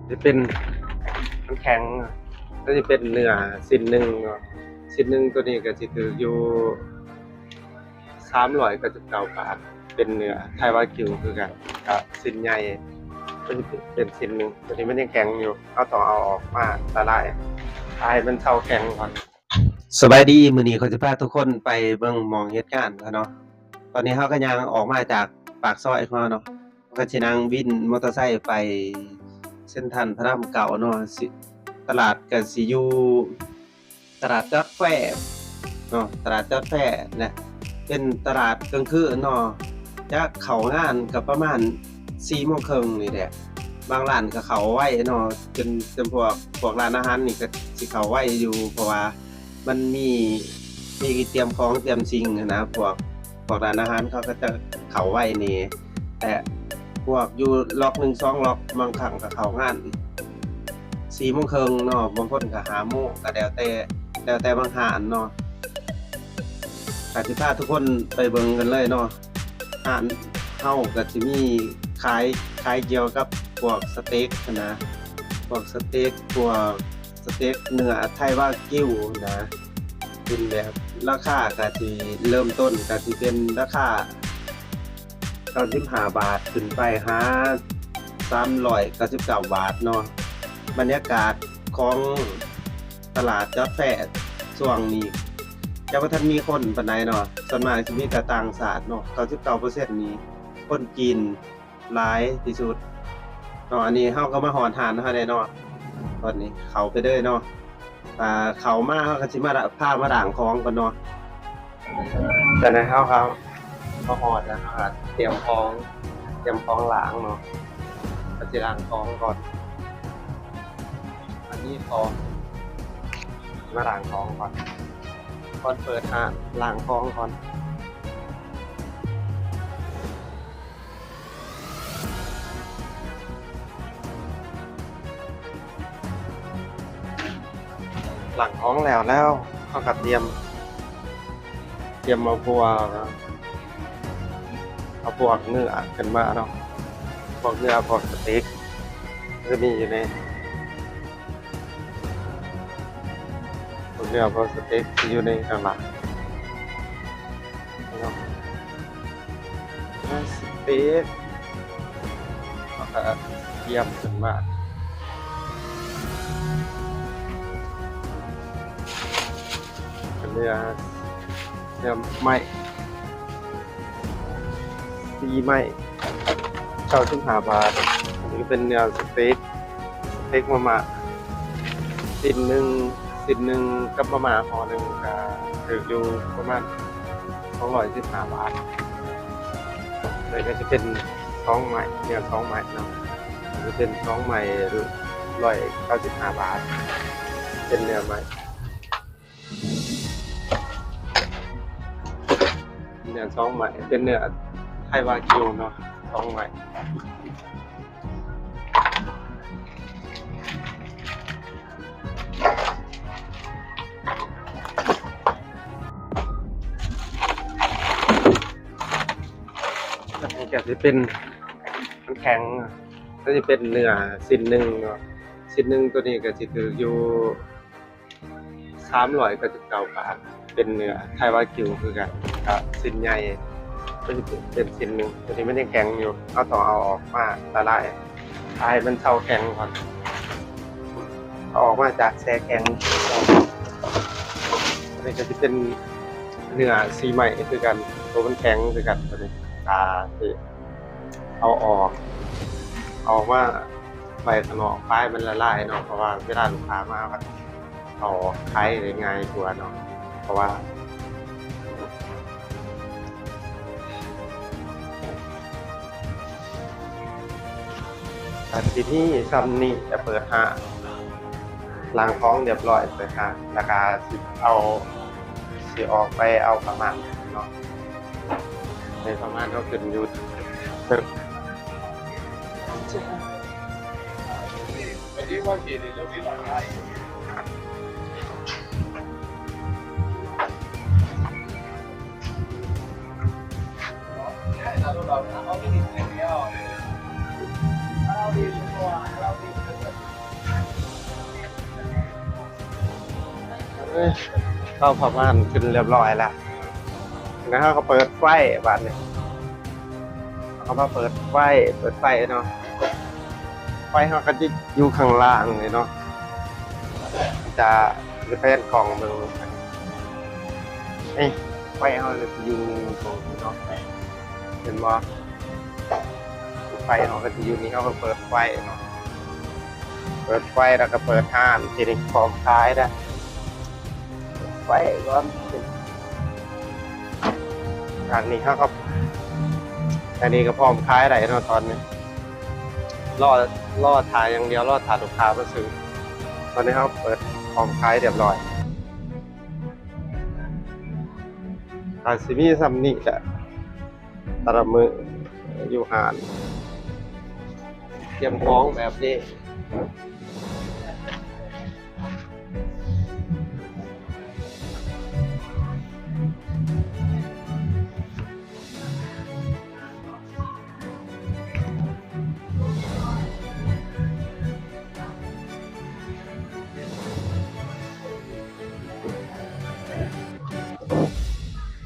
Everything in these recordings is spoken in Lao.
ຊິເປັນ ມັນແຂງ ກໍຊິເປັນເນື້ອຊິ້ນໜຶ່ງເນາະ ຊິ້ນໜຶ່ງໂຕນີ້ກໍຊິຖືກຢູ່ ສາມຮ້ອຍເກົ້າສິບເກົ້າບາດ ເປັນເນື້ອໄທວາກິວຄືກັນ ກໍຊິ້ນໃຫຍ່ ມັນເປັນຊິ້ນໜຶ່ງ ໂຕນີ້ມັນຍັງແຂງຢູ່ ເຮົາຕ້ອງເອົາອອກມາລະລາຍ ໃຫ້ມັນເຊົາແຂງກ່ອນ. ສະບາຍດີ ມື້ນີ້ຂ້ອຍຊິພາທຸກຄົນໄປເບິ່ງໝ່ອງເຮັດງານເນາະ. ຕອນນີ້ເຮົາກໍຍ່າງອອກມາຈາກປາກຊອຍເຮົາເນາະ ເຮົາກໍຊິນັ່ງວິນມໍເຕີໄຊໄປເຊັນທຣານພະລາມເກົ້າເນາະ ຊິ ຕະຫຼາດກໍຊິຢູ່ ຕະຫຼາດຈອດແຟເນາະ ຕະຫຼາດຈອດແຟນະ ເປັນຕະຫຼາດກາງຄືນເນາະ ຈະເຂົ້າງານກໍປະມານສີ່ໂມງເຄິ່ງນີ້ແຫຼະ ບາງຮ້ານກໍເຂົ້າໄວເນາະ ເປັນ ເປັນພວກ ພວກຮ້ານອາຫານນີ້ກໍຊິເຂົ້າໄວຢູ່ ເພາະວ່າມັນມີ ມີກຽມຂອງກຽມສິ່ງຫັ້ນນະ ພວກ ພວກຮ້ານອາຫານເຂົາກໍຈະເຂົ້າໄວແດ່ ແຕ່ພວກຢູ່ລັອກໜຶ່ງສອງລັອກ ບາງຄັ້ງກໍເຂົ້າງານສີ່ໂມງເຄິ່ງເນາະ ບາງຄົນກໍຫ້າໂມງ ກໍແລ້ວແຕ່ ແລ້ວແຕ່ບາງຮ້ານເນາະ. ກໍຊິພາທຸກຄົນໄປເບິ່ງກັນເລີຍເນາະ ຮ້ານເຮົາກໍຊິມີຂາຍ ຂາຍກ່ຽວກັບພວກສະເຕັກຫັ້ນນະ ພວກສະເຕັກ ພວກ ສະເຕັກເນື້ອໄທວາກິວນະ ເປັນແບບລາຄາກະຊິເລີ່ມຕົ້ນກະຊິເປັນລາຄາເກົ້າສິບຫ້າບາດຂຶ້ນໄປຫາສາມຮ້ອຍເກົ້າສິບເກົ້າບາດເນາະ. ບັນຍາກາດຂອງຕະຫຼາດຈອດແຟຊ່ວງນີ້ຈະບໍ່ທັນມີຄົນປານໃດເນາະ ສ່ວນມາກຊິມີແຕ່ຕ່າງຊາດເນາະ ເກົ້າສິບເກົ້າເປີເຊັນນີ້ຄົນຈີນ ຫຼາຍທີ່ສຸດເນາະ. ອັນນີ້ເຮົາກໍມາຮອດຮ້ານເຮົາແລ້ວເນາະ ຕອນນີ້ເຂົ້າໄປເລີຍເນາະ. ອ່າ ເຂົ້າມາເຮົາກໍຊິມາ ພາມາລ້າງຂອງກ່ອນເນາະ. ຕອນນີ້ເຮົາກໍມາຮອດແລ້ວ ເຮົາກໍຕຽມຂອງ ຕຽມຂອງລ້າງເນາະ ກໍຊິລ້າງຂອງກ່ອນ. ອັນນີ້ຂອງ ມາລ້າງຂອງກ່ອນ ກ່ອນເປີດຮ້ານ ລ້າງຂອງກ່ອນ. ຫຼັງຂອງແລ້ວແລ້ວ ເຮົາກໍຕຽມ ຕຽມເອົາພວກ ເອົາພວກເນື້ອຂຶ້ນມາເນາະ ພວກເນື້ອ ພວກສະເຕັກ ກໍມີຢູ່ໃນ ພວກເນື້ອ ພວກສະເຕັກທີ່ຢູ່ໃນຂ້າງຫຼັງເນາະ. ສະເຕັກ ເຮົາກໍຕຽມຂຶ້ນມາ ເປັນເນື້ອ ເນື້ອໄມ້ ສີ່ໄມ້ ເກົ້າສິບຫ້າບາດ. ອັນນີ້ເປັນເນື້ອສະເຕັກ ສະເຕັກມາມ່າ ຊິ້ນໜຶ່ງ ຊິ້ນໜຶ່ງກັບມາມ່າຫໍ່ໜຶ່ງ ກໍຖືກຢູ່ປະມານສອງຮ້ອຍສິບຫ້າບາດ. ແລ້ວກໍຈະເປັນສອງໄມ້ ເນື້ອສອງໄມ້ເນາະ ຈະເປັນສອງໄມ້ ຮ້ອຍເກົ້າສິບຫ້າບາດ ເປັນເນື້ອໄມ້ ເນື້ອສອງໄມ້ ເປັນເນື້ອໄທວາກິວເນາະ ສອງໄມ້. ອັນນີ້ກໍຊິເປັນ ມັນແຂງ ກໍຊິເປັນເນື້ອຊິ້ນໜຶ່ງເນາະ ຊິ້ນໜຶ່ງໂຕນີ້ກໍຊິຖືກຢູ່ ສາມຮ້ອຍເກົ້າສິບເກົ້າບາດ ເປັນເນື້ອໄທວາກິວຄືກັນ ກໍຊິ້ນໃຫຍ່ ເປັນ ເປັນຊິ້ນໜຶ່ງ ໂຕນີ້ມັນຍັງແຂງຢູ່ ເຮົາຕ້ອງເອົາອອກມາລະລາຍ ໃຫ້ມັນເຊົາແຂງກ່ອນ ເອົາອອກມາຈາກແຊ່ແຂງ. ອັນນີ້ກໍຊິເປັນເນື້ອສີ່ໄມ້ຄືກັນ ໂຕມັນແຂງຄືກັນ ໂຕນີ້ ກໍຊິເອົາອອກ ເອົາມາໄວ້ຂ້າງນອກ ປາຍມັນລະລາຍເນາະ ເພາະວ່າເວລາລູກຄ້າມາ ເຮົາໄຂໄດ້ງ່າຍກວ່າເນາະ ເພາະວ່າ ອັນທີ່ນີ້ຊ່ຳນີ້ຈະເປີດຮ້ານ ລ້າງຂອງຮຽບຮ້ອຍ ເປີດຮ້ານ ແລ້ວກະຊິເອົາ ຊິອອກໄປເອົາຜ້າມ່ານເນາະ ໃຫ້ຜ້າມ່ານເຮົາຂຶ້ນຢູ່ເທິງ. ເຮົາເຂົ້າມາຂຶ້ນຮຽບຮ້ອຍແລ້ວ ແລ້ວເຮົາກໍເປີດໄຟບາດນີ້ ເຮົາກໍມາເປີດໄຟ ເປີດໄຟເນາະ ໄຟເຮົາກໍຈະຢູ່ຂ້າງລ່າງນີ້ເນາະ ຈະ ຈະແພນກ້ອງເບິ່ງ ເອີ ໄຟເຮົາຈະຢູ່ຕຣົງນີ້ເນາະ ເຫັນບໍ່? ໄຟເຮົາກໍຈະຢູ່ນີ້ ເຮົາກໍເປີດໄຟເນາະ ເປີດໄຟແລ້ວກໍເປີດຮ້ານ ທີນີ້ພ້ອມຂາຍແລ້ວ ເປີດໄຟກ່ອນ ທາງນີ້ເຮົາກໍ ອັນນີ້ກໍພ້ອມຂາຍໄດ້ເນາະຕອນນີ້ ລໍ ລໍຖ້າຢ່າງດຽວ ລໍຖ້າລູກຄ້າມາຊື້ ຕອນນີ້ເຮົາເປີດພ້ອມຂາຍຮຽບຮ້ອຍ ກໍຊິມີສ່ຳນີ້ແຫຼະ ແຕ່ລະມື້ຢູ່ຮ້ານ ກຽມຂອງແບບນີ້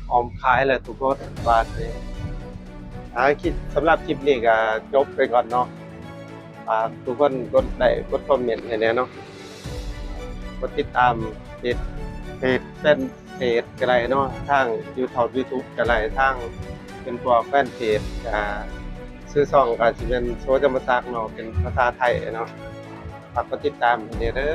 ພ້ອມຂາຍແລ້ວທຸກຄົນ ບາດນີ້ ອ່າ ຄລິບ ສຳລັບຄລິບນີ້ກໍຈົບໄປກ່ອນເນາະ ຝາກທຸກຄົນກົດໄລຄ໌ ກົດຄອມເມັນໃຫ້ແດ່ເນາະ ກົດຕິດຕາມເພຈ ເພຈ ແຟນເພຈກໍໄດ້ເນາະ ທາງຢູທູບ ຢູທູບກໍໄດ້ ທາງເປັນພວກແຟນເພຈ ອ່າ ຊື່ຊ່ອງກໍຊິແມ່ນໂຊຈຳປາສັກເນາະ ເປັນພາສາໄທເນາະ ຝາກກົດຕິດຕາມໃຫ້ແດ່ເດີ.